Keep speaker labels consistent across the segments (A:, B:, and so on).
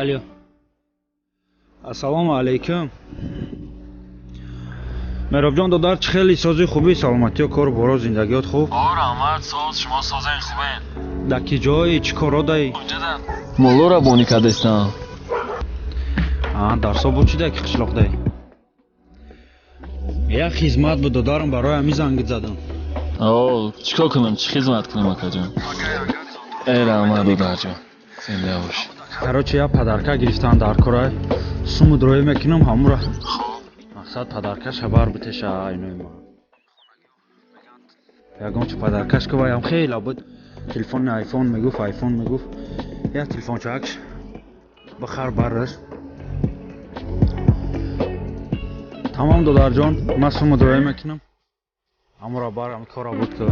A: Алло. Ассалому алайкум. Меҳробҷон додар, чӣ хеле сози хуби, саломатиё, кор боро, зиндагиёт хуб?
B: О, раҳмат, соз, шумо созен, хубен?
A: Дар ки ҷои, чӣ коро даи?
B: Унҷадан молло бонӣ кардестам.
A: Дарсо буд, чӣ дар ки қишлоқ даи? Як хизмат буд, додарам, барои ҳамин зангит задам.
B: О, чӣ кор кунам, чӣ хизмат кунам, акаҷон? Э, раҳмат, додарҷон, зинда бош.
A: Короче, я подарка гирифтан дар корай, суму дроӣ мекунам ҳамура. Мақсад подаркаша бар битеша айнои ма. Ягон чи подаркаш ки ваям хела буд. Телефони айфон мегуфт, айфон мегуфт. Як телефончаакш бихар бараш. Тамом, додарҷон, ман суму дроӣ мекунам. Ҳамура бар, ҳам кора буд ки.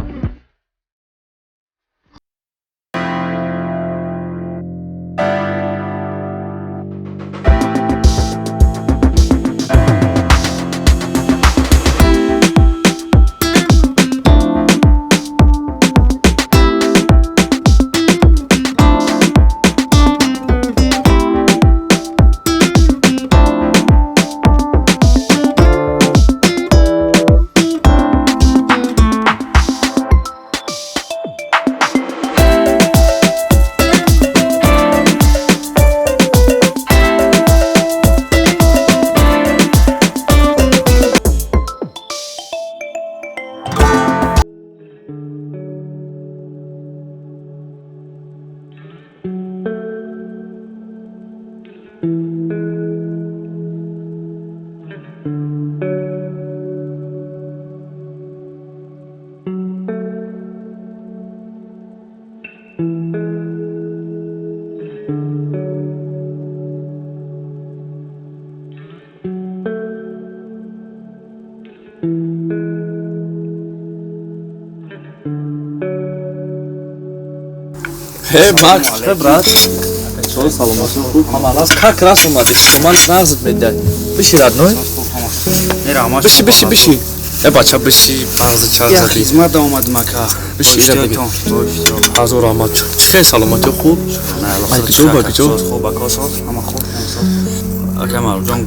C: Э, Макс, чӣ брат? Чо, саломатӣ, хуб? Ҳама раз как раз омадӣ. Шуман нағзит медиҳад. Биши, родной. Биши, биши, биши. Э, бача, биши, мағзи чақ
A: Я
C: задӣ.
A: хизмат омадам, ака.
C: Биши, ира бигир. Ҳазор раҳмат. Чӣ хел, саломатӣ, хуб? Ай, куҷо, ба куҷо?
A: Хуб, ака, соз, ҳама хуб, ҳама соз. Ака Маъруфҷон,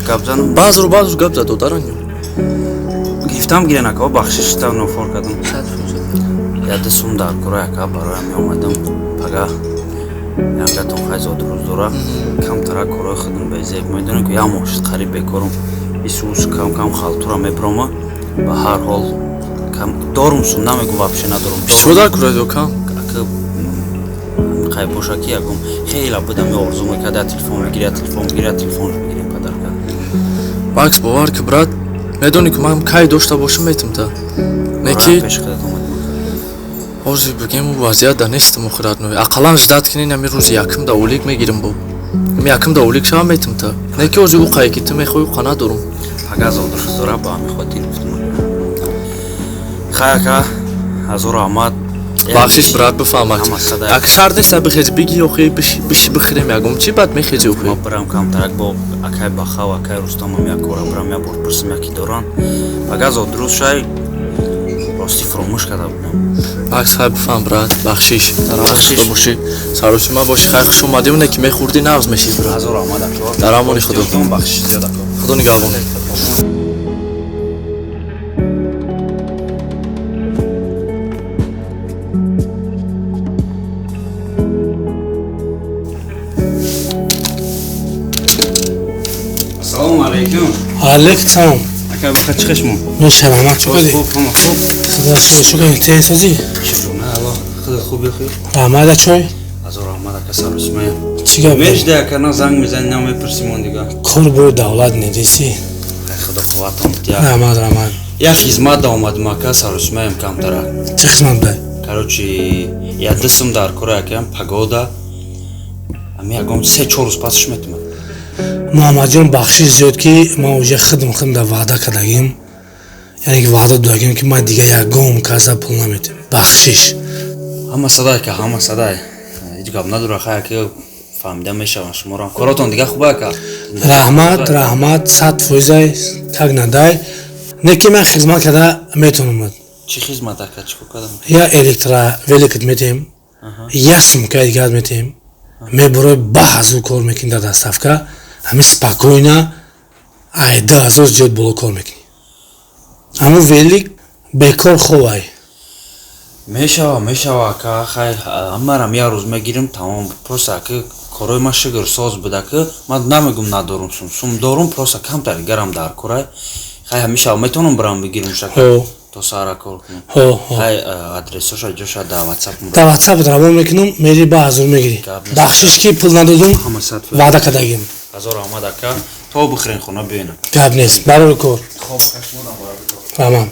A: гап занам?
C: Баъзру баъзру гап зад, додаран.
A: Гирифтам, гирен, ака, бахшиш, та нофор кардам. Яде сум дар кора, ака, бароям меомадам. Пага ягатон хай зодрӯз дора. Камтара корои худам безеб. Медонем ки як моҳ шуд қариб бекорум. Исус кам кам халтура меброма. Ба ҳар ҳол кам дорум сум, намегу вообще надорум.
C: Чӣ дар кура докам?
A: Ака, қай боша ки ягон хела будам, орзу мекард, я телефон мегири, я телефон мегири, я телефон мегири подарка.
C: Макс, бовар ки, брат, медонӣ ки ман кай дошта бошам метим та. Не ки
A: пеш худат омадем.
C: Ҳозир бигем, ӯ вазъият да нестам охи, родной. Ақаллан ждать кунин, ҳамин рӯзи якум да олик мегирим бо. Ҳамин якум да олик шава метим та. Не ки ҳозир ӯ қае ки ту мехоҳӣ, ӯ қа надорум.
A: Пага зодрӯз дора, ба ҳамин хотир гуфтам. Хай, ака, ҳазор раҳмат.
C: Бахшиш, брат, бифаҳм, Макс.
A: Ҳама садай.
C: Ак шарт нест, бихези биги охи, биши, биши, бихӯрем ягон чи, баъд мехези охи.
A: Ма бирам камтарак бо акай Бахав, акай Рустамам як кора бирам, як бор пурсим, яки доран. Пага зодрӯз шай, рости фуромӯш карда будам.
C: Макс, хай бифаҳм, брат, бахшиш. Дар амони
A: Бахшиш.
C: Худо бошӣ. Саросима бошӣ, хай хуш омадӣ, оне ки мехӯрдӣ нағз мешид, брат.
A: Ҳазор раҳмат, ака.
C: Дар амони Худо.
A: Бахшиш зиёд, ака.
C: Худо нигаҳбон.
A: Ассалому алайкум.
D: Алейкум салом.
A: Ака Баха, чӣ хешмо?
D: Меша, раҳмат, чӣ кардӣ?
A: Хуб, ҳама хуб.
D: Худо шукр, те созӣ?
A: Шукрона Аллоҳ. Худо хуби хуб.
D: Раҳмат, чой?
A: Ҳазор раҳмат, ака, саросимая.
D: Чӣ гап?
A: Мешда, ака, на занг мезани, на мепурсимон дига.
D: Кор бори давлат недиси.
A: Хай, Худо қувватон диҳад.
D: Раҳмат, раҳмат.
A: Як хизмат да омадам, ака, саросимаям камтарак.
D: Чӣ хизмат бай?
A: Короче, я дисм дар кора, акам, погода. Ами ягон 3-4 рӯз пасш метумад.
D: Муҳаммадҷон, бахшиш зиёд ки ман уже хидм хидм да ваъда кардагим. Яъне ки ваъда додагим ки ман дига ягон каса пул наметем. Бахшиш.
A: Ҳама садай, ака, ҳама садай. Ҳеҷ гап надора, хай, ака, фаҳмида мешавам шуморо. Коротон дига хуба, ака?
D: Раҳмат, раҳмат, 100%-ай, так надай. Не ки ман хизмат карда метавонам.
A: Чӣ хизмат, ака, чӣ кор кардам?
D: Я электровеликат метем, я сумкаи дигар метем. Мебурой ба ҳазур кор мекунӣ дар доставка, ҳамин спокойно ай 2000 зиёд боло кор мекунӣ. Ҳамун велик бекор ховай.
A: Мешава ака, хай ҳамарам як рӯз мегирим, тамом. Просто ака корои ман шугр соз буда ки ман намегум надорум сум. Сум дорум, просто камтар гарам дар корай. Хай ҳамеша метавонам бирам бигирим шака. То сара кор кунам. Хай адресоша ҷоша дар WhatsApp.
D: Дар WhatsApp равон мекунам, мери ба ҳазур мегирӣ. Бахшиш ки пул надодум, ваъда кардагим.
A: Ҳазор раҳмат ака, то бихӯрен хона биёнам.
D: Гап нест, барори кор.
A: Хоб ака, шумодам барори кор.
D: Раҳмат.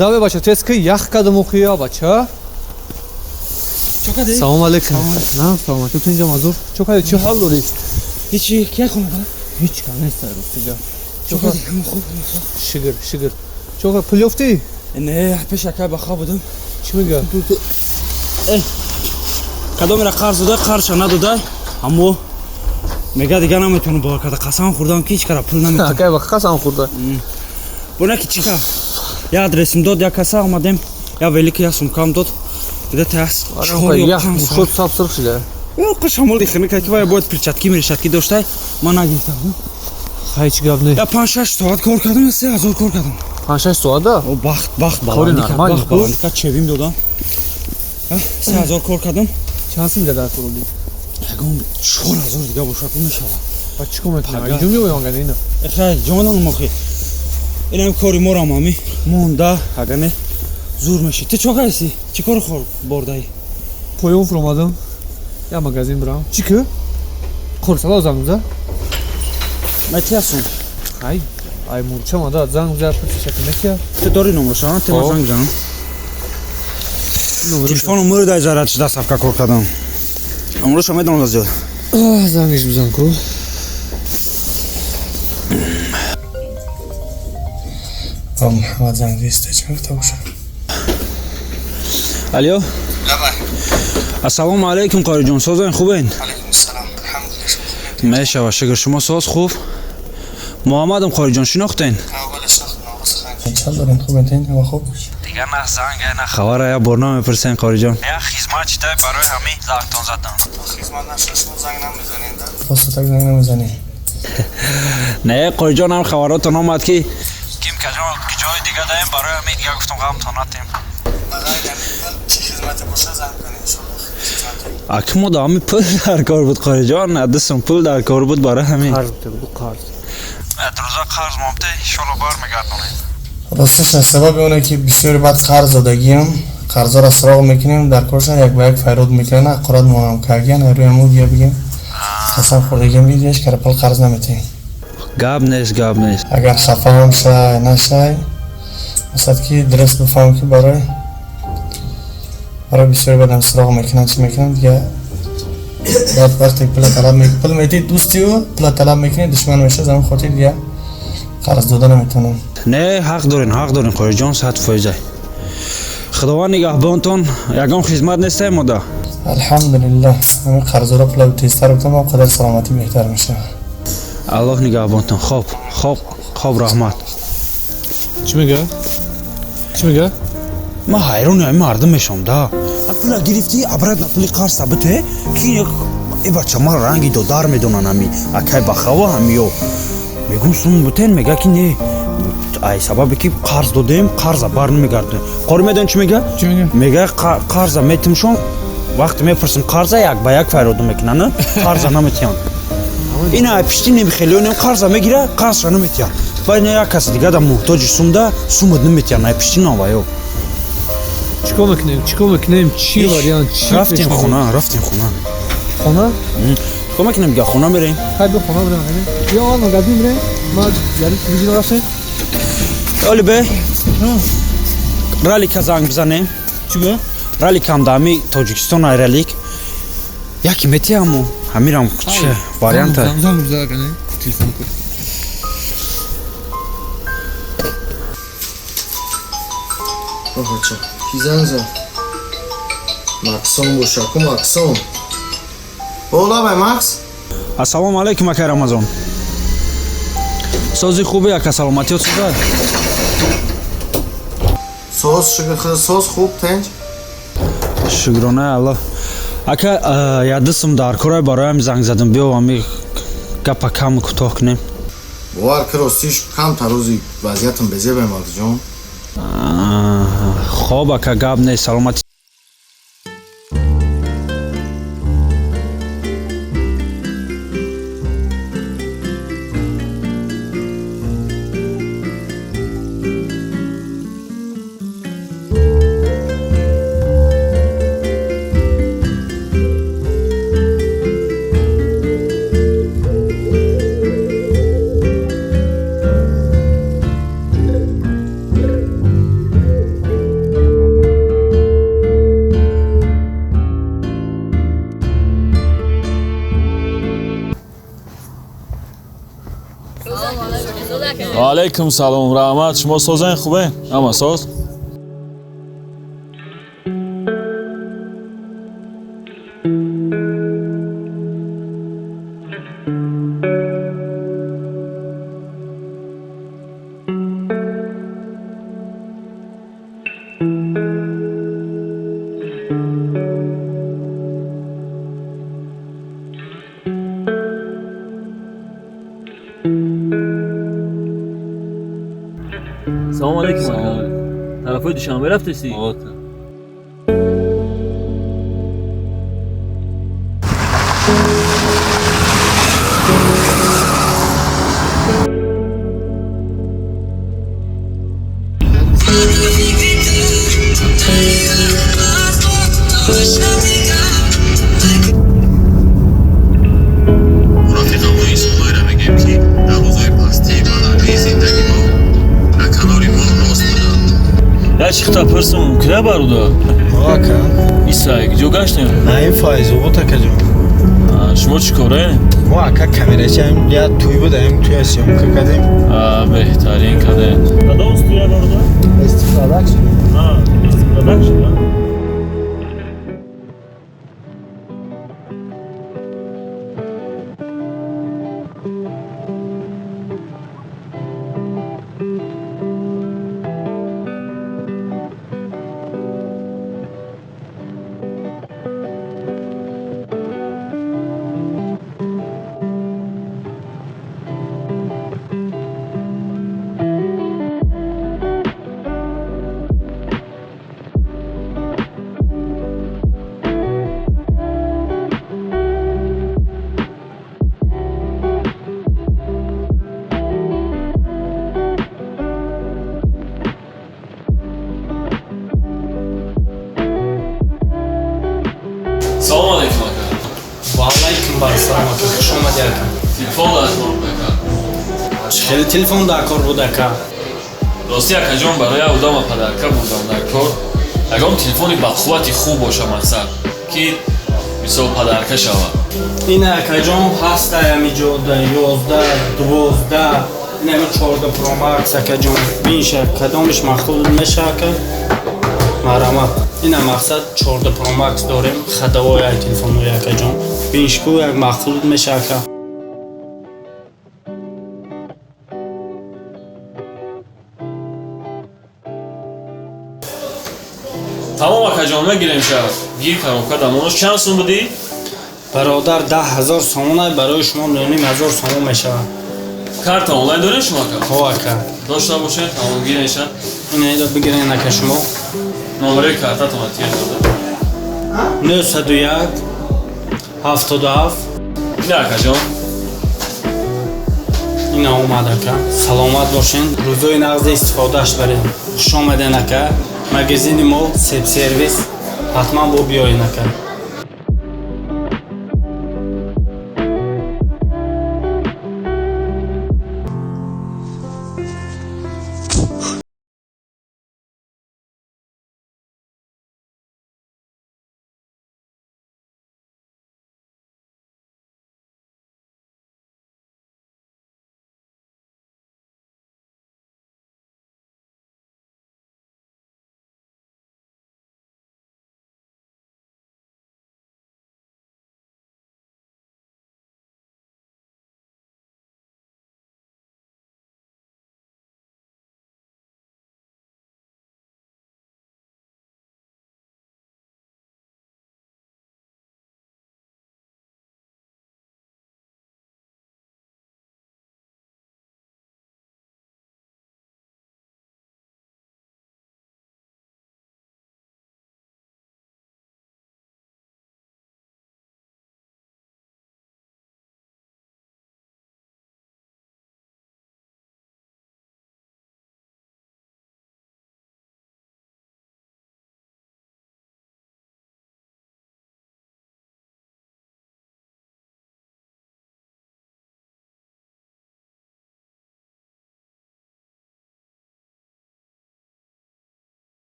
E: Давай, бача, тез ки ях кадам охия, бача.
F: Чо кади?
E: Салом алейкум. На, салом. Ту инҷа мазур. Чо кади? Чӣ ҳол дорӣ?
F: Ҳичи, кия хона?
E: Ҳеч кам нест ростига.
F: Чо кади? Ҳама хуб.
E: Шигр, шигр. Чо ка пул ёфтӣ?
F: Не, пеш акай баха будам.
E: Чӣ мега?
A: Кадомера қарз додай, қарзша надодай, аммо мега дига наметавонам бовар карда. Қасам хӯрдам ки ҳеч кара пул наметавонам.
E: Акай баха қасам хӯрда.
A: Бона ки чӣ ка? Я адресим дод, я каса омадем, я велики, я сумкам дод. Где-то я
E: 4 ё 5 соат. Саб сирх шуда.
A: Ё шамоли хиника ки вай бояд перчатки мерешатки доштай, ман нагирифтам.
E: Хай чӣ гап не?
A: Я 5-6 соат кор кардам, я 3000 кор кардам.
E: 5-6 соат да?
A: О, бахт, бахт баландӣ кард, бахт баландӣ кард, чевим додам. 3000 кор кардам.
E: Чанд сум дар кор будӣ?
A: Ягон 4000 дига боша ку мешава.
E: Ба чӣ кор мекунем? Инҷо меоям гана ина.
A: Хай, ҷонам мохи. Инам кори морам ами. Монда, ага не зур меши. Ту чо кардӣ? Чӣ кор хор бордаи?
E: Поён фуромадам. Я магазин бирам. Чӣ ки? Қурсала занг зад.
A: Метиасум.
E: Ай, ай мурча мада занг зад пурсиша ки метия.
A: Ту дори номроша, ту ма занг бизанам. Телефону мурд ай заряд шуда сафка кор кардам. Номроша медонам зиёд.
E: Зангиш бизан ку.
D: Ба Муҳаммад занг зиста чӣ гуфта бошад?
A: Алло? Ассалому алайкум қориҷон, созен хубен?
D: Алайкум ассалом. Алҳамдулиллаҳ.
A: Мешава, шукр. Шумо соз хуб? Муҳаммадам қориҷон шинохтен?
D: Чанд дорем хубен? Ҳама хуб?
A: Дигар на занг, на хабар, я бор намепурсен қориҷон. Я хизмат читай барои ҳамин зангтон задан.
D: Хизмат нашуд, шумо занг намезанед, да? Просто так занг намезанед.
A: Не, қориҷон ҳам хабаротон омад ки ким каҷо ҷои дига даем барои ҳамин дига гуфтам ғамтон натем.
D: Чӣ хизмате боша занг кунед иншоаллоҳ.
A: Аки мо да ҳамин пул дар кор буд қориҷон, дастам пул дар кор буд барои ҳамин.
E: Қарз буд, қарз.
A: Рӯза қарз момте, иншоаллоҳ бармегардонем.
D: Росташ аз сабаби оне ки бисёри баъд қарз додагиам, қарзҳоро суроғ мекунем, дар коршон як ба як файрод мекунанд, ҳақорат монам кардагиан, рӯи ҳамун гия бигем қасам хӯрдагиам ки ҳеҷ кара пул қарз наметиҳем.
A: Гап нест, гап нест.
D: Агар хафаам шай, нашай, масалан ки дуруст бифаҳмам ки барои бисёри баъдам суроғ мекунанд, чӣ мекунанд, дига баъд вақте пула талаб мекунӣ, пул медиҳӣ дӯстиу пула талаб мекунӣ, душман мешавад, аз ҳамин хотир дига қарз дода наметавонам.
A: Не, ҳақ дорен, ҳақ дорен қориҷон, 100%. Худованд нигаҳбонтон, ягон хизмат нестае мода?
D: Алҳамдулиллаҳ, ҳамин қарзҳоро пула тезтар бутам, он қадар саломатӣ беҳтар мешавад.
A: Аллоҳ нигаҳбонтон. Хоб, хоб, хоб, раҳмат.
E: Чӣ мега? Чӣ мега?
A: Ман ҳайрони ҳамин мардум мешавам, да. Пула гирифтӣ, обратно пули қарзта бите, ки э бача ман ранги додар медонан ҳами, акай бахава ҳамиё. Мегум сум бутен, мега ки не, ай сабабе ки қарз додем, қарза бар намегардонем. Қори медон чӣ мега? Мега қарза метимшон, вақте мепурсим қарза як ба як файродум мекунанд, қарза наметиҳанд. Ина ай пишти немихелионем қарза мегира, қарзша наметиҳанд. Баъд ина як каси дига да муҳтоҷи сумда, сумат наметиҳанд, ай пишти наваё.
E: Чӣ кор мекунем? Чӣ кор мекунем? Чӣ вариант? Чӣ
A: рафтем хона, рафтем хона.
E: Хона?
A: Чӣ кор мекунем дига? Хона мерем.
E: Хай бо хона бирем. Ё он магазин мерем. Ма яри телевизион рафтем.
A: Оли бе. Ралика занг бизанем.
E: Чӣ бе?
A: Раликам да ҳами Тоҷикистон ай ралик. Яки метиҳаму. Ҳамирам чӣ варианта?
E: Занг бизан кане. Телефон кун.
G: Бача, ки занг зад? Максон боша, ку Максон. Ола бай Макс.
A: Ассалому алайкум акай Рамазон. Сози хубе ака, саломатиёт созад?
G: Соз шукр, соз хуб, тенҷ.
A: Шукронаи Аллоҳ. Ака, ядисм дар корай бароям занг задам, биё ами гапа кам кӯтоҳ кунем.
G: Бовар ки ростиш камтар рӯзи вазъиятам безебе Максҷон.
A: Хоб ака, гап нест, саломатӣ.
B: Алейкум салом, раҳмат. Шумо созен хубе? Ҳама соз?
C: Салом алейкум ака. Тарафҳои Душанбе рафтести?
B: Я чи хита пурсам мумкина бародар?
H: Ака.
B: Исай, ҷо гаштем?
H: Ин Файзобод акаҷон.
B: Шумо чӣ коре?
H: Мо ака камерачиам, я туй будаем, туя съёмка кардем.
B: Беҳтарин кардем. Кадом студия бародар?
H: ST Production.
B: ST Production. Салом алейкум ака.
I: Ва алайкум барсалом ака. Хуш омадӣ ака.
B: Телефон дар кор буд ака.
I: Чӣ хеле телефон дар кор буд ака?
B: Рости акаҷон, барои одама падарка бурдам дар кор. Ягон телефони бақуввати хуб боша, мақсад ки мисол падарка шавад.
I: Ин акаҷон ҳаст ҳамиҷо 11, 12, ин ҳами 14 Pro Max акаҷон. Бинша кадомиш мақбул меша ака? Марҳамат. Ина мақсад 14 Pro Max дорем, хадавои ай телефонҳои акаҷон. Биншку як мақбул меша ака.
B: Тамом акаҷон, мегирем ша. Гир коробка дамонош чанд сум будӣ?
I: Бародар, 10 000 сомон, барои шумо 9 500 сомон мешавад.
B: Карта онлайн доред шумо ака?
I: Ҳо ака.
B: Дошта бошед, тамом гирен ша.
I: Ина бигирен ака шумо.
B: Номери картатон тир дода.
I: 901 77.
B: Ина акаҷон.
I: Ина омад ака. Саломат бошен. Рӯзои нағзи истифодааш баред. Хуш омаден ака. Магазини мо Сеп Сервис. Ҳатман бо биёен ака.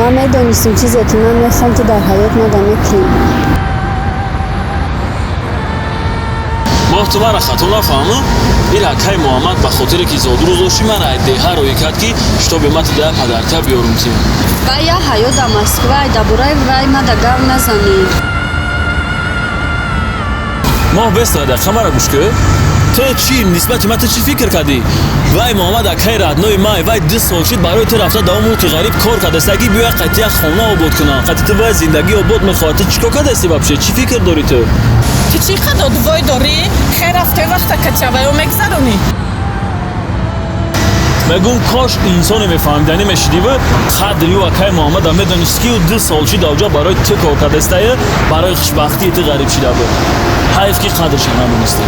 J: Ман медонистам, чизе ки ман мехоҳам, ту дар ҳаёт мада мекунӣ.
B: Моҳ, ту мара хато нафаҳму. Ин акай Муҳаммад ба хотире ки зодрӯз дошти, мара ай деҳа роӣ кард, ки шитоби ма ту деҳа падарка биёрум тим.
J: Вай я ҳаёт да Москва, дар бораи вай мада гап назанӣ.
B: Моҳ, беста дақиқа мара гӯш кӯ. Ту чӣ нисбати ма, ту чӣ фикр кардӣ? Вай Муҳаммад акай родной май, вай 2 сол шид барои ту рафта давом мулки ғариб кор кардааст, аги биёя қайти як хона обод кунам, қайти ту вай зиндагӣ обод мехоҳад. Ту чӣ кор кардасти вообще? Чӣ фикр дорӣ ту?
K: Ту чӣ қадр вой дорӣ? Хер рафте вақта качаваё мегзаронӣ.
B: Мегум кош инсоне мефаҳмиданӣ мешидиву қадри ӯ акай Муҳаммада медонист, ки ӯ 2 сол шид авҷа барои ту кор кардастае, барои хушбахтии ту ғариб шида буд. Ҳайф ки қадрша надонистӣ.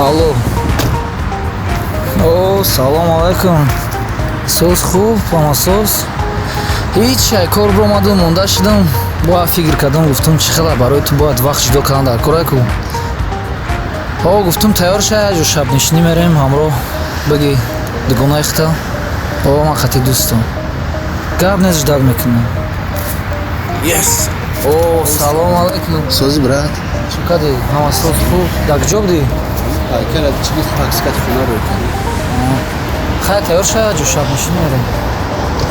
K: Алло. О, салом алайкум. Соз хуб, ҳамасоз. Ҳеҷ ай кор биромадум, монда шудам. Бояд фикр кардам, гуфтум чӣ хела барои ту бояд вақт ҷудо кардан дар кораку. О, гуфтум тайёр шай, аҷо шабнишинӣ мерем ҳамроҳ. Бигӣ дугонаи хита. О, ман қати дӯстам. Гап нест, ждат мекунам.
L: Yes.
K: О, салом алайкум.
L: Сози брат.
K: Чӣ кардӣ? Ҳамасоз хуб. Дар куҷо будӣ?
L: Айкара чӣ гуфт такси кати хона рӯй кардӣ.
K: Хай тайёр шай, аҷо шабнишинӣ мерем.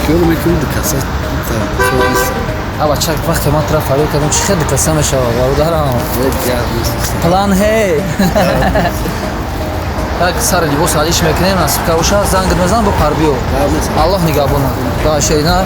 L: Хиёл мекунӣ ду каса нест.
K: А бача, вақте ман тура фарёд кардам, чӣ хел ду каса мешавад, бародарам? План ҳе. Так сари либос алиш мекунем, насиб ка боша, зангат мезанам, бо парбиё. Аллоҳ нигаҳбона. Да шерина.